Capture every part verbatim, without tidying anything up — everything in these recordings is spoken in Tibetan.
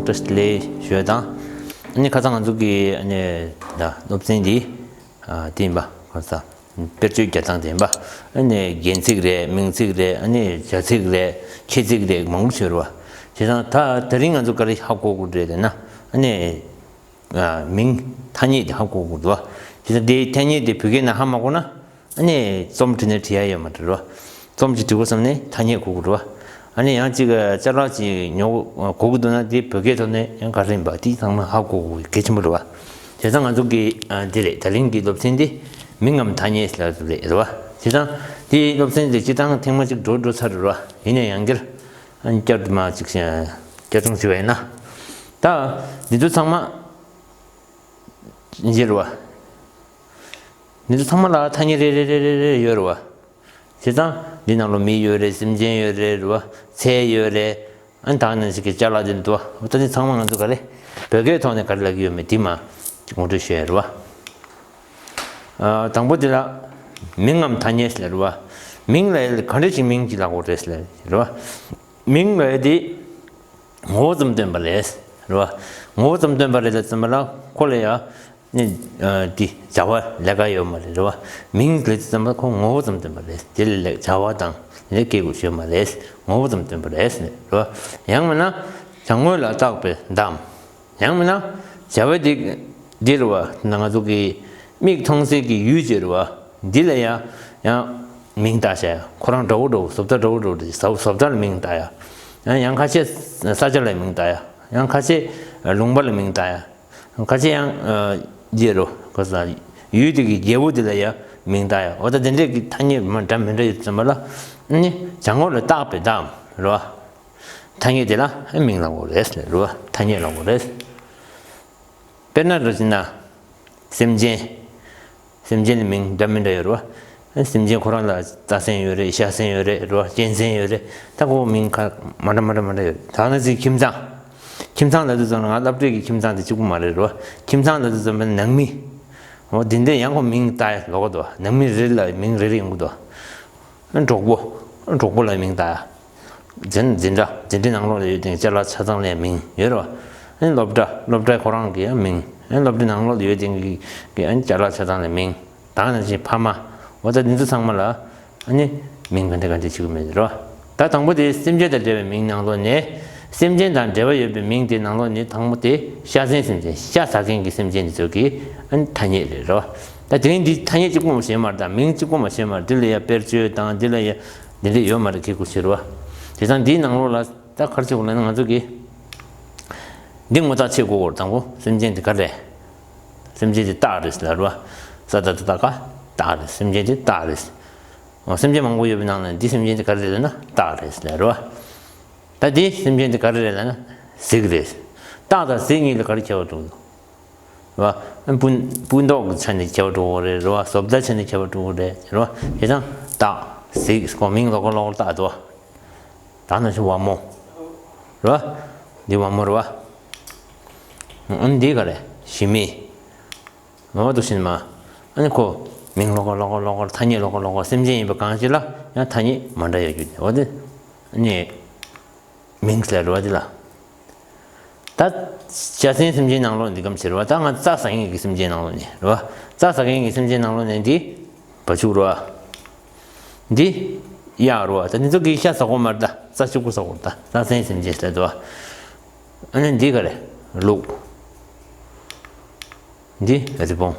བཀྲ་ཤིས་བདེ་ལེགས་ཞུ་ཡ་དང་། ཨ་ནི་ཁ་སང་ང་ཚོ་གི་ཨ་ནི་ད་སློབ་ཚན་འདི་ཨ་དེ་ཡིན་པ། ཁ་སང་དཔེར་བརྗོད་རྒྱག་སྟངས་དེ་ཡིན་པ། ཨ་ནི་རྒྱན་ཚིག་རེད། མིང་ཚིག་རེད། ཨ་ནི་བྱ་ཚིག་རེད། ཁྱད་ཚིག་རེད། མང་པོ་ཡོད་རེད་བ། བྱས་ཙང་ད་དེ་རིང་ང་ཚོ་ག་རེ་ཧ་གོ་དགོས་རེད་ཟེར་ན། ཨ་ནི་ཨ་མིང་ཐ་སྙད་དེ་ཧ་གོ་དགོས་འདུག་བ། བྱས་ཙང་དེའི་ཐ་སྙད་དེ་བོད་སྐད་ནང་ཧ་མ་གོ་ན། ཨ་ནི་རྩོམ་བྲིས་ནས་བྲིས་ཡ་ཡོད་མ་རེད་རོ། རྩོམ་ཅིག་འབྲི་དགོས་བསམ་ནས་ཐ་སྙད་གོ་དགོས་རོ། ཨ་ནི་ཡང་ཅིག་ཅ་ལག་ཅིག་ཉོ་དགོས་ཀྱི་འདུག་ན་དེ་བོད་སྐད་ཐོག་ནས་ཡང་ག་རེ་ཡིན་པ་དེ་ཚང་མ་ཧ་གོ་དགོས་གལ་ཆེན་པོ་རེད་བ། བྱས་ཙང་ང་ཚོ་གི་ཨ་འདི་རེད། ད་རིང་གི་སློབ་ཚན་འདི་མིང་ངམ་ཐ་སྙད་ལབ་རེད་རེད་བ། བྱས་ཙང་དེའི་སློབ་ཚན་འདི་སྤྱིར་བཏང་ཐེངས་མ་གཅིག་འགྲོ་འགྲོ་ཚར་རེད་བ། ཡིན་ནའི་ཡང་བསྐྱར་ཨ་ནི་བསྐྱར་དུ་མ་ཅིག་བསྐྱར་སྦྱོང་བྱས་པ་ཡིན་ན། ད་འདི་ཚོ་ཚང་མ་འདི་རེད་བ། འདི་ཚོ་ཚང་མ་ལ་ཐ་སྙད་རེ་རེ་རེ་རེ་རེ་ཡོད་རེད་བ། བྱས་ཙང་འདི་ནང་ལོ་མི་ཡོད་རེད། སེམས་ཅན་ཡོད་རེད་རེད་བ། ཚལ་ཡོད་རེད། ཨ་ནི་ད་ནང་བཞིན་གྱི་ཅ་ལག་འདི་འདུག་བ། ད་འདི་ཚང་མ་ང་ཚོ་ག་རེ་བོད་སྐད་ཐོག་ནས་ག་རེ་ལབ་ཀྱི་ཡོད་མེད་འདི་མ་ངོ་སྤྲོད་ཞུ་ཡ་རེད་བ། ཨ་དང་པོ་འདི་ལ་མིང་ངམ་ཐ་སྙད་ཟེར་རེད་བ། མིང་ལ་ཡ་ག་འདྲ་ཞིག་མིང་ཅིག་ལབ་དགོས་རེད་ཟེར་རེད་བ། མིང་ལ་ཡ་དེ་ངོ་བོ་ཙམ་སྟོན་པ་རེད། རེད་བ། ངོ་བོ་ཙམ་སྟོན་པ་རེད་ལ་ཙམ་པ་ལ་ཁོ་ལ་ཡ་ནི་ཨ་དེ་བྱ་བ་ལས་ཀ་ཡོད་མ་རེད། རེད་བ། མིང་ལ་ཙམ་པ་ཁོ་ངོ་བོ་ཙམ་སྟོན་པ་རེད། དེ་ལས་ལས་བྱ་བ་དང་ལས་སྐྱེ་དགོས་ཡོད་མ་རེད། ངོ་བོ་ཙམ་སྟོན་པ་རེད། རེད་བ། ཡང་མིན་ན་བྱ་དངོས་ལ་བཏགས་པའི་བརྡའམ། ཡང་མིན་ན་བྱ་བ་འདི་འདི་རེད་བ། ན་ང་ཚོ་གི་མིག་མཐོང་སའི་གི་ཡུལ་ཅིག་རེད་བ། འདི་ལ་ཡང་ཡང་མིང་བཏགས་བྱ་ཡ། ཁོ་རང་འདྲ་བོ་འདྲ་བོ། བཟོ་ལྟ་འདྲ་བོ་འདྲ་བོ་རེད། བཟོ་བཟོ་ལྟ་ལ་མིང་བཏགས་ཡ། ཡང་ཡང་ཁ་ཤས་ས་ཆ་ལ་མིང་བཏགས་ཡ། ཡང་ཁ་ཤས་ལུང་པ་ལ་མིང་བཏགས་ཡ། ཁ་ཤས་ཡང་ཨ་འདི་རེད་བ། ག་ས་ཡུལ་དེ་གི་རྒྱལ་པོ་དེ་ལ་ཡང་མིང་བཏགས་ཡ། འོ་ད་དེ་འདྲས་ཀྱི་ཐ་སྙད་མ་འདྲ་མི་འདྲ་ཡོད་ཙམ་པ་ལ་ནི་བྱ་དངོས་ལ་བཏགས་པའི་བརྡའམ་རེད་བ། ཐ་སྙད་དེ་ལ་མིང་ལབ་དགོས་རེད་ཟེར་རེད་བ། ཐ་སྙད་ལབ་དགོས་རེད། དཔེར་ན་རེད་ཟེར་ན། སེམས་ཅན། སེམས་ཅན་ནི་མིང་འདྲ་མི་འདྲ་ཡོད་རེད་བ། སེམས་ཅན་ཁོ་རང་ལ་རྩྭ་སེམས་ཡོད་རེད། ཤ་སེམས་ཡོད་རེད། རེད་བ། གཅན་གཟན་ཡོད་རེད། ད་ཁོ་མིང་ཁ་མ་འདྲ་མ་འདྲ་མ་འདྲ་ཡོད་རེད། ད་ནང་བཞིན་ཁྱིམ་ཚང་། ཁྱིམ་ཚང་ལབ་དུས་ཙམ་ལ་ང་སློབ་གྲྭའི་གི་ཁྱིམ་ཚང་དེ་གཅིག་པུ་མ་རེད། རེད་བ། ཁྱིམ་ཚང་ལབ་དུས་ཙམ་པ་ནང་མི། འོ་དེ་འདྲས་ཡང་ཁོ་མིང་བཏགས་ཡ་ལོག་གི་འདུག་ནང་མི་རེ་ལ་མིང་རེ་རེ་ཡོང་གི་འདུག་གྲོགས་པོ། གྲོགས་པོ་ལ་མིང་བཏགས་ཡ། འཛིན་འཛིན་གྲྭ། འཛིན་གྲྭའི་ནང་ལོགས་ལ་ཡོད་དེ་ཅ་ལག་ཆ་ཚང་ལ་མིང་ཡོད་རེད་བ། ཨ་ནི་སློབ་གྲྭ། སློབ་གྲྭའི་ཁོ་རང་གི་ཡང་མིང་། ཨ་ནི་སློབ་གྲྭའི་ནང་ལོགས་ལ་ཡོད་དེ་གི་གི་ཨ་ནི་ཅ་ལག་ཆ་ཚང་ལ་མིང་། ད་ནང་བཞིན་ཕ་མ། འོ་ད་འདི་ཚོ་ཚང་མ་ལ་ཨ་ནི་མིང་ག་འདྲ་ག་འདྲ་བྱེད་ཀྱི་མེད་རེད་བ། ད་དང་པོ་དེ་སེམས་ཅན་དང་འབྲེལ་བའི་མིང་ནང་ལོགས་ནས། སེམས་ཅན་དང་འབྲེལ་བ་ཡོད་པའི་མིང་དེ་ནང་ལོགས་ནས་དང་པོ་དེ་ཤ་ཟན་སེམས་ཅན། ཤ་ཟ་མཁན་གྱི་སེམས་ཅན་དེ་ཚོ་གི་ཨ་ནི་ཐ་སྙད་རེད་རོ། ད་དེ་རིང་འདི་ཐ་སྙད་གཅིག་པོ་མ་བྱས་མ་རེད། ད་མིང་གཅིག་པོ་མ་བྱས་མ་རེད། འདི་ལ་ཡ་དཔེར་བརྗོད་དང་འདི་ལ་ཡ་འདི་འདྲ་ཡོད་མ་རེད། ཁྱེད་ཀྱིས་ཤེས་རོ། དེ་ཙང་འདིའི་ནང་ལོགས་ལ་ད་ག་རེ་བྱེད་དགོས་ལབ་ན། ང་ཚོ་གི་འདི་ངོ་ཐག་ཆོད་དགོས་རེད། དང་པོ་སེམས་ཅན་དེ་ག་རེ་རེད། སེམས་ཅན་དེ་སྟག་རེད་ལབ་རོ། ས་ད་བཏགས་སྟ་ག་སྟག་རེད། སེམས་ཅན་དེ་སྟག་རེད། འོ་སེམས་ཅན་མང་པོ་ཡོད་པའི་ནང་ནས་འདི་སེམས་ཅན་དེ་ག་རེ་རེད་ན་སྟག་རེད་ལབ་རོ། ད་འདི་སེམས་ཅན་དེ་ག་རེ་རེད་ལབ་ན་གཟིག་རེད། སྟག་དང་གཟིག་གཉིས་ལ་ག་རེ་ཁྱད་པར་འདུག་བ། སྤུ་སྤུ་མདོག་གི་ཆ་ནས་ཁྱད་པར་འགྲོ་གི་རེད། རེད་བ། བཟོ་ལྟ་ཆ་ནས་ཁྱད་པར་འགྲོ་གི་རེད། རེད་བ། བྱས་ཙང་སྟག་གཟིག་ཁོ་མིང་ལོགས་ཀ་ལོགས་ཀ་བཏགས་འདུག་བ། ད་ནང་བཞིན་ཝ་མོ། རེད་བ། འདི་ཝ་མོ་རེད་བ། ཨ་ནི་འདི་ག་རེ། ཞི་མི། ངོ་བོ་འདུག་བཞིན་མ། ཨ་ནི་ཁོ་མིང་ལོགས་ཀ་ལོགས་ཀ་ལོགས་ཀ། ཐ་སྙད་ལོགས་ཀ་ལོགས་ཀ། སེམས་ཅན་ཡིན་པ་གང་ཞིག་ལ་ཡང་ཐ་སྙད་མ་འདྲ་ཡོད་རྒྱུ་དེ། འོ་དེ་ནི་མིང་ཟེར་རེད་བ། དེ་ལ་ད་ཤ་ཟན་སེམས་ཅན་ནང་ལོགས་འདི་གམ་ཞིག་རེད་བ། ད་ང་རྩྭ་ཟ་མཁན་གྱི་སེམས་ཅན་ནང་ལོགས་ནས་རེད་བ། རྩྭ་ཟ་མཁན་གྱི་སེམས་ཅན་ནང་ལོགས་ནས་འདི་བ་ཕྱུགས་རེད་བ། འདི་གཡག་རེད་བ། ད་འདི་ཚོ་གིས་ཤ་ཟ་གོ་མ་རེད། ད་རྩྭ་གཅིག་པུ་ཟ་གོ་རེད། ད་རྩྭ་ཟན་སེམས་ཅན་ཟེར་འདུག་བ། ཨ་ནི་འདི་ག་རེ། ལུག་འདི་རི་བོང་།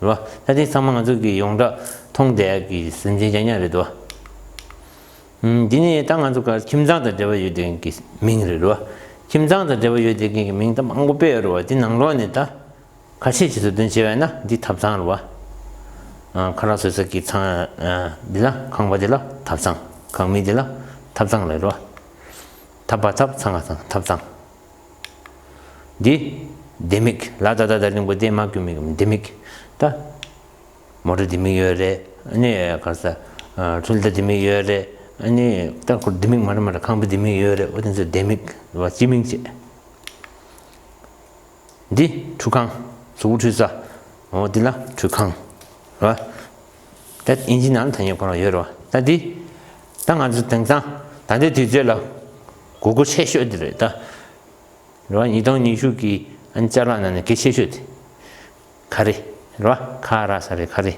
རེད་བ། ད་འདི་ཚང་མ་ང་ཚོ་གི་ཡོངས་གྲགས་མཐོང་བསྡད་ཀྱི་སེམས་ཅན་རྐྱང་རྐྱང་རེད་དོ། ཨུམ། འདི་ནི་ད་ང་ཚོ་ག་ཁྱིམ་ཚང་དང་འབྲེལ་བ་ཡོད་བསྡད་མཁན་གྱི་མིང་རེད་རོ། ཁྱིམ་ཚང་དང་འབྲེལ་བ་ཡོད་བསྡད་མཁན་གྱི་མིང་ད་མང་པོ་དཔེ་ཡོད་རེད་བ། འདི་ནང་ལོགས་ནས་ད་ཁ་ཤས་ཅིག་ཟུར་འདོན་བྱས་པ་ཡིན་ན། འདི་ཐབ་ཚང་རེད་བ། ཨ། ཁ་ལག་བཟོ་ས་གི་ཚང་། ཨ། འདི་ལ་ཁང་པ་འདི་ལ་ཐབ་ཚང་། ཁང་མིག་འདི་ལ་ཐབ་ཚང་ལབ་རེད་བ། ཐབ་པ་ཐབ་ཚང་ང་ཚང་ཐབ་ཚང་། འདི་ལྡེ་མིག་ལ། ད་ད་ད་རིང་པོ་ལྡེ་མ་རྒྱུ་མིག་ལྡེ་མིག་ད་མོ་ཊ་ལྡེ་མིག་ཡོད་རེད། ཨ་ནི་ག་ས། ཨ། འཕྲུལ་རྟ་ལྡེ་མིག་ཡོད་རེད། ཨ་ནི་ད་ཁོ་ལྡེ་མིག་མ་རེད་མ་རེད། ཁང་པ་ལྡེ་མིག་ཡོད་རེད། འོ་དེ་ཚོ་ལྡེ་མིག་རེད་བ། སྤྱི་མིང་བྱས། འདི་ཁྲུས་ཁང་། གཟུགས་པོ་ཁྲུས་ས། འོ་འདི་ལ་ཁྲུས་ཁང་རེད་བ། ད་དབྱིན་ཇི་ནང་ལ་ཐ་སྙད་ཁོ་རང་ཡོད་རེད་བ། ད་འདི་ད་ང་ཚོ་དེང་སང་ད་ལྟའི་དུས་ཚོད་ལ་དགོས་མཁོ་ཆེ་ཤོས་འདི་རེད་ད། རེད་བ། ཉིས་སྟོང་ཉི་ཤུ་གི་ཨ་ནི་ཅ་ལག་ནང་ནས་གལ་ཆེ་ཤོས་དེ་ག་རེ་རེད་བ། ཁ་ར་ས་རེ་ག་རེ།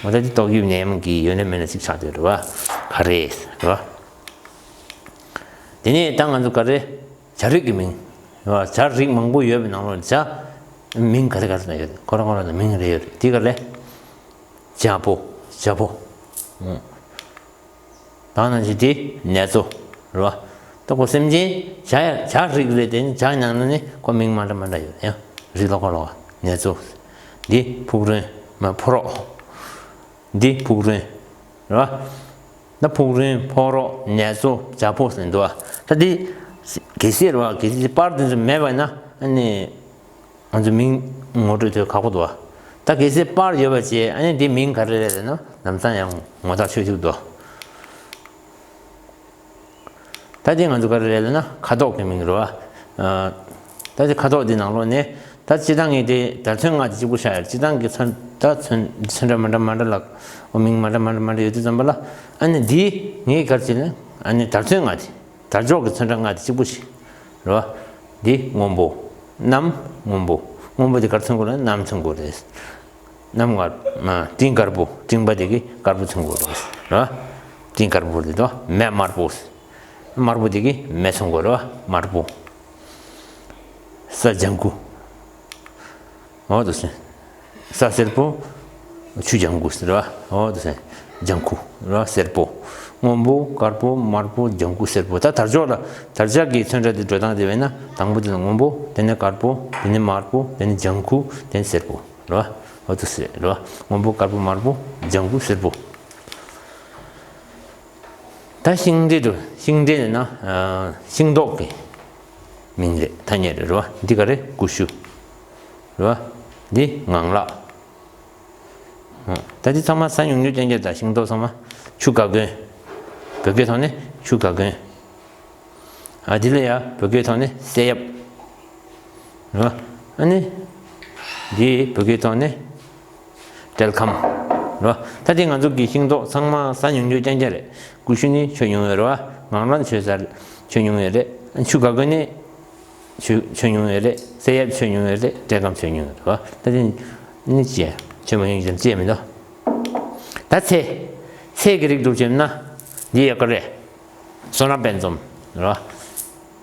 འོ་ད་འདི་ཏོག་དབྱིབས་ནད་ཡམས་ཀྱི་ཡོད་ན་མེད་ན་གཅིག་ཆགས་བསྡད་རེད་བ། ག་རེ་རེད་བ། དེ་ནས་ད་ང་ཚོ་ག་རེ། བྱ་རིགས་ཀྱི་མིང་། རེད་བ། བྱ་རིགས་མང་པོ་ཡོད་པའི་ནང་ལོགས་བྱ་མིང་ག་རེ་ག་རེ་ན་ཡོད་རེད། ཁོ་རང་ཁོ་རང་ལ་མིང་རེ་ཡོད་རེད། དེ་ག་རེ། བྱ་ཕོ། བྱ་ཕོ། ཨང་། ད་ནང་བཞིན་དེ་ནེ་ཙོ། རེད་བ། ད་ཁོ་སེམས་ཅན་བྱ་ཡ་བྱ་རིགས་རེད་དེ། བྱ་ནང་ན་ནི་ཁོ་མིང་མ་འདྲ་མ་འདྲ་ཡོད་ཡ། རིགས་ལ་ཁོ་ལ་བ་ནེ་ཙོ། འདི་ཕུག་རོན། མ་ཕོ་རོག་འདི་ཕུག་རོན། རེད་བ། ད་ཕུག་རོན། ཕོ་རོག་ནེ་ཙོ། བྱ་ཕོ་ཟེར་འདུག་བ། ད་འདི་གལ་སྲིད་རེད་བ། གལ་སྲིད་པར་དེ་ཚོ་མེད་པ་ཡིན་ན་ཨ་ནི། ང་ཚོ་མིང་ངོ་སྤྲོད་དེ་ཁག་པོ་འདུག་བ། ད་གལ་སྲིད་པར་ཡོད་པ་བྱས། ཨ་ནི་དེ་མིང་ག་རེ་རེད་ཟེར་ན་ལམ་སང་ཡང་ངོ་ཐག་ཆོད་ཐུབ་འདུག་ད་དེ་ང་ཚོ་ག་རེ་རེད་ལབ་ན་ཁ་དོག་གི་མིང་རེད་བ། ཨ། ད་དེ་ཁ་དོག་འདི་ནང་ལོགས་ནས་ད་སྤྱིར་བཏང་ངས་དེ་དར་ཚོན་ལྔ་དེ་གཅིག་པུ་བཞག་ཡོད། སྤྱིར་བཏང་གི་ཚོན་ད་ཚོན་ཚོན་ཁྲ་མ་འདྲ་མ་འདྲ་ལ་འོ་མིང་མ་འདྲ་མ་འདྲ་མ་འདྲ་ཡོད་དུས་ཙམ་པ་ལ། ཨ་ནི་འདི་ངས་ག་རེ་བྱས་ན། ཨ་ནི་དར་ཚོན་ལྔ་དེ། དར་ལྕོག་གི་ཚོན་ཁྲ་ལྔ་དེ་གཅིག་པུ་ཞིག་རེད་བ། འདི་སྔོན་པོ། གནམ་སྔོན་པོ། སྔོན་པོ་དེ་ག་རེ་མཚོན་དགོས་ལབ་ན་གནམ་མཚོན་དགོས་རེད། གནམ་དཀར་མ་སྤྲིན་དཀར་པོ། སྤྲིན་པ་དེ་གིས་དཀར་པོ་མཚོན་དགོས་རེད་བ། སྤྲིན་དཀར་པོ་རེད་དོ། མེ་དམར་པོ། དམར་པོ་དེ་གིས་མེ་མཚོན་དགོས་རེད་བ། དམར་པོ། ས་ལྗང་ཁུ། འོ་དེ་སེ། ས་སེར་པོ། ཆུ་ལྗང་ཁུ་ཟེར་བ། འོ་དེ་སེ། ལྗང་ཁུ་ར་སེར་པོ། སྔོན་པོ། དཀར་པོ། དམར་པོ། ལྗང་ཁུ། སེར་པོ། ད་དར་ལྕོག་ལ་དར་ལྕོག་གི་ཚོན་ཁྲ་དེ་འགྲོ་སྟངས་དེ་བས་ན། དང་པོ་དེ་ལ་སྔོན་པོ། དེ་ནས་དཀར་པོ། དེ་ནས་དམར་པོ། དེ་ནས་ལྗང་ཁུ། དེ་ནས་སེར་པོ་ར། འོ་དེ་སེ་ར། སྔོན་པོ། དཀར་པོ། དམར་པོ། ལྗང་ཁུ། སེར་པོ། ད་ཤིང་འབྲས་དུ། ཤིང་འབྲས་ནི་ན། ཤིང་ཏོག་གི་མིང་རེད། ཐ་སྙད་རེད་རོ། འདི་ག་རེ། ཀུ་ཤུ་རོ། འདི་ངང་ལག་ད་འདི་ཚང་མ་ས་ཉུང་ཉུང་ཅན་ཅན་དང་། ཤིང་ཏོག་ཚང་མ། ཆུ་འགག་གོན། བོད་སྐད་ཐོག་ནས་ཆུ་འགག་གོན། ཨ། འདི་ལ་ཡ་བོད་སྐད་ཐོག་ནས་ས་ཡབ་རོ། ཨ་ནི་འདི་བོད་སྐད་ཐོག་ནས། སྤྲེལ་ཁམ་རོ། ད་དེ་ང་ཚོ་གི་ཤིང་ཏོག་ཚང་མ་ས་ཉུང་ཉུང་རྐྱང་རྐྱང་རེད། ཀུ་ཤུ་ནི་ཆུ་ཉུང་ཡོད་རེད་བ། ངང་ལག་ཆུ་ས་ཆུ་ཉུང་ཡོད་རེད། ཆུ་འགག་གོན་ནི་ཆུ་ཆུ་ཉུང་ཡོད་རེད། ས་ཡབ་ཆུ་ཉུང་ཡོད་རེད། སྤྲེལ་ཁམ་ཆུ་ཉུང་ཡོད་རེད་བ། ད་དེ་ནི་ཅི་ཆུ་མ་ཉུང་ཅན་ཅི་མི་འདུག་ད་ཚལ། ཚལ་གྱི་རིགས་སྒྲུབ་བྱེད་ན་འདི་ཡོད་ག་རེད། བསོད་ནམས་དཔལ་འཛོམས་རོ།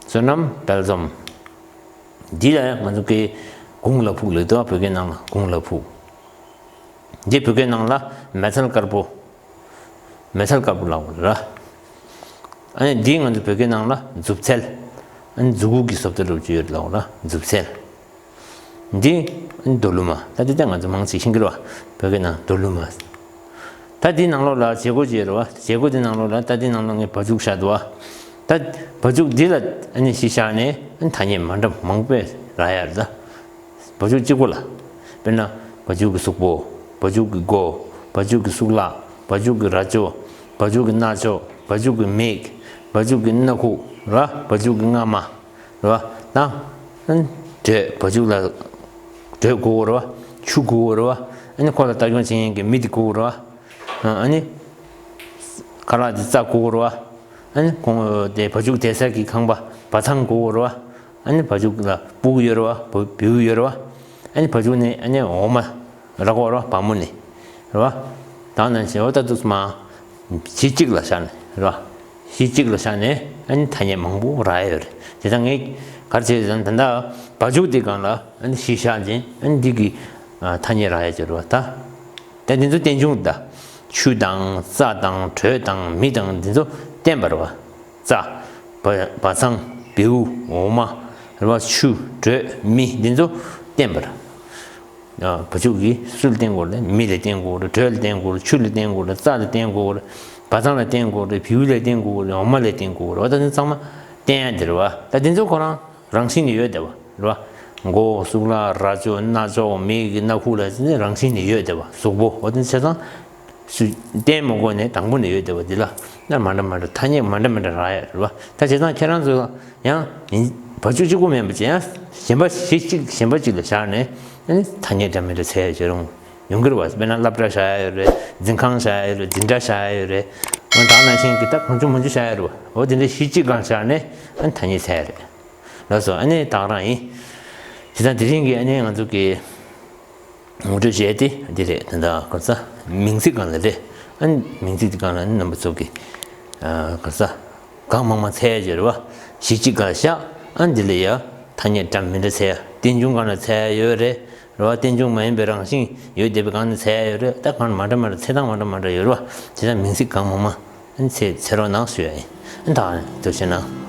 བསོད་ནམས་དཔལ་འཛོམས། འདི་ལ་ང་ཚོ་གི་དགུང་ལ་ཕུག་ལབ་འདུག་བོད་སྐད་ནང་ལ་དགུང་ལ་ཕུག་འདི་བོད་སྐད་ནང་ལ་མེ་ཚལ་དཀར་པོ། མེ་ཚལ་དཀར་པོ་ལབ་དགོས་རེད། ཨ་ནི་འདི་ང་ཚོ་བོད་སྐད་ནང་ལ་མཛུབ་ཚལ། ཨ་ནི་མཛུ་གུ་གི་བཟོ་ལྟ་འདྲ་ཅིག་ཡོད་ལབ་དགོས་རེད། མཛུབ་ཚལ། འདི་ཨ་ནི་རྡོ་ལུ་མ། ད་འདི་ལྟ་ང་ཚོ་མང་ཆེ་ཤེས་ཀྱི་རེད་བ། བོད་སྐད་ནང་རྡོ་ལུ་མ། ད་འདི་ནང་ལོགས་ལ་བྱེད་སྒོ་ཅིག་ཡོད་རེད་བ། བྱེད་སྒོ་འདི་ནང་ལོགས་ལ་ད་འདི་ནང་ལོགས་ངས་བ་ཕྱུགས་བཞག་འདུག་བ། ད་བ་ཕྱུགས་འདི་ལ་ཨ་ནི་གཞི་བཞག་ནས་ཨ་ནི་ཐ་སྙད་མ་འདྲ་མང་པོ་རག་ཡ་རེད་ད། བ་ཕྱུགས་གཅིག་པོ་ལ། དཔེར་ན། བ་ཕྱུགས་ཀྱི་གཟུགས་པོ། བ་ཕྱུགས་ཀྱི་མགོ། བ་ཕྱུགས་ཀྱི་གཙུག་ལག་བ་ཕྱུགས་ཀྱི་རྭ་ཅོ། བ་ཕྱུགས་ཀྱི་རྣ་ཅོག་བ་ཕྱུགས་ཀྱི་མིག་བ་ཕྱུགས་ཀྱི་སྣ་ཁུག་ར། བ་ཕྱུགས་ཀྱི་རྔ་མ། ར། ད། ཨ་ནི་དྲོད། བ་ཕྱུགས་ལ་དྲོད་དགོས་ར། ཆུ་དགོས་ར། ཨ་ནི་ཁོ་ལ་ལྟ་སྐྱོང་བྱེད་མཁན་གྱི་མི་དེ་དགོས་ར། ཨ་ནི་ཁ་ལག་དེ་རྩྭ་དགོས་ར། ཨ་ནི་ཁོང་དེ་བ་ཕྱུགས་བསྡད་ས་གི་ཁང་པ་བ་ཚང་དགོས་ར། ཨ་ནི་བ་ཕྱུགས་ལ་སྤུ་གུ་ཡོད་རེད་བ། བུ་བེའུ་ཡོད་རེད་བ། ཨ་ནི་བ་ཕྱུགས་ནི་ཨ་ནི་འོ་མ་རག་གོ་རེད་བ། བ་མོ་ནི་རེད་བ། ད་ནང་བཞིན་འོ་ད་དུས་མ་གཞི་གཅིག་ལ་བཞག་ནས་རེད་བ། གཞི་གཅིག་ལ་བཞག་ནས་ཨ་ནི་ཐ་སྙད་མང་པོ་རག་ཡོད་རེད། དེ་ད་ངས་ག་རེ་བྱས་ཟེར་ན། ད་ལྟ་བ་ཕྱུགས་དེ་སྒང་ལ་ཨ་ནི་གཞི་བཞག་ཅིང་ཨ་ནི་འདི་གི་ཐ་སྙད་རག་ཡོད་ཀྱི་རེད་བ། ད། ད་འདི་ཚོ་རྟེན་འབྱུང་ད། ཆུ་དང་རྩྭ་དང་དྲོད་དང་མེ་དང་འདི་ཚོ་བརྟེན་པ་རེད་བ། རྩྭ། བ་བ་ཚང་། བེའུ། འོ་མ། རེད་བ། ཆུ། དྲོད། མེ། འདི་ཚོ་བརྟེན་པ་རེད། ཨ། བ་ཕྱུགས་ཀྱིས་སུ་ལ་བརྟེན་དགོས་རེད། མེ་ལ་བརྟེན་དགོས་རེད། དྲོད་ལ་བརྟེན་དགོས་རེད། ཆུ་ལ་བརྟེན་དགོས་རེད། རྩྭ་ལ་བརྟེན་དགོས་རེད། བ་ཚང་ལ་བརྟེན་དགོས་རེད། བེའུ་ལ་བརྟེན་དགོས་རེད། འོ་མ་ལ་བརྟེན་དགོས་རེད། འོ་ད་འདི་ཚང་མ་བརྟེན་ཡ་འདི་རེད་བ། ད་འདི་ཚོ་ཁོ་རང་རང་བཞིན་ནས་ཡོད་བསྡད་པ་རེད་བ། མགོ། གཙུག་ལག་རྭ་ཅོ། རྣ་ཅོག་མིག་གི་སྣ་ཁུག་ལ་ནི་རང་བཞིན་ནས་ཡོད་བསྡད་པ། གཟུགས་པོ་འོ་དེ་བྱས་ཙང་། སུ་བརྟེན་མ་དགོས་ནས་དང་པོ་ནས་ཡོད་བསྡད་པ་འདི་ལ་ན་མ་འདྲ་མ་འདྲ་ཐ་སྙད་མ་འདྲ་མ་འདྲ་རག་ཡ་རེད་བ། ད་བྱས་ཙང་ཁྱེད་རང་ཚོ་ཡང་བ་ཕྱུགས་གཅིག་པུ་མིན་པ་བྱས་ཡང་གཞན་པ་གཞི་གཅིག་གཞན་པ་གཅིག་ལ་བཞག་ནས་ནི་ཐ་སྙད་འདྲ་མི་འདྲ་འཚོལ་ཡ་བྱེད་རུང་ཡོང་གི་རེད་བ། དཔེར་ན་སློབ་གྲྭ་བཞག་ཡ་ཡོད་རེད། འཛིན་ཁང་བཞག་ཡ་ཡོད་རེད། འཛིན་གྲྭ་བཞག་ཡ་ཡོད་རེད། འོ་ད་ནང་བཞིན་གྱི་ད་གང་བྱུང་མང་བྱུང་བཞག་ཡ་རེད་བ། འོ་དེ་འདྲའི་གཞི་གཅིག་སྒང་བཞག་ནས་ཐ་སྙད་འཚོལ་ཡ་རེད། ལགས་སོ། ཨ་ནི་ད་ག་རང་ཡིན། བྱས་ཙང་དེ་རིང་གི་ཨ་ནི་ང་ཚོ་གི་ངོ་སྤྲོད་བྱས་ཏེ་འདི་རེད། ད་ལྟ་ག་རེ་ཟ། མིང་ཚིག་སྒང་ལ་རེད། ཨ་ནི་མིང་ཚིག་འདི་སྒང་ལ་ཨ་ནི་རྣམ་པ་ཚོ་གི་ཨ་ག་རེ་ཟ། གང་མང་མང་འཚོལ་ཡ་ཡོད་རེད་བ། གཞི་གཅིག་སྒང་ལ་བཞག་ཨ་ནི་འདི་ལ་ཡ་ཐ་སྙད་འདྲ་མི་འདྲ་འཚོལ་ཡ། རྟེན་འབྱུང་སྒང་ལ་འཚོལ་ཡ་ཡོད་རེད། རེད་བ། རྟེན་འབྱུང་མ་ཡིན་པའི་རང་བཞིན་ཡོད་བསྡད་པའི་སྒང་ནས་འཚོལ་ཡ་ཡོད་རེད། ད་གང་མ་འདྲ་མ་འདྲ་འཚོལ་སྟངས་མ་འདྲ་མ་འདྲ་ཡོད་རེད་བ། བྱས་ཙང་མིང་ཚིག་གང་མང་མང་ཨ་ནི་འཚོལ་འཚོལ་རོགས་གནང་ཞུ་ཡ་ཡིན། ཨ་ནི་ད་ཐུགས་རྗེ་གནང་།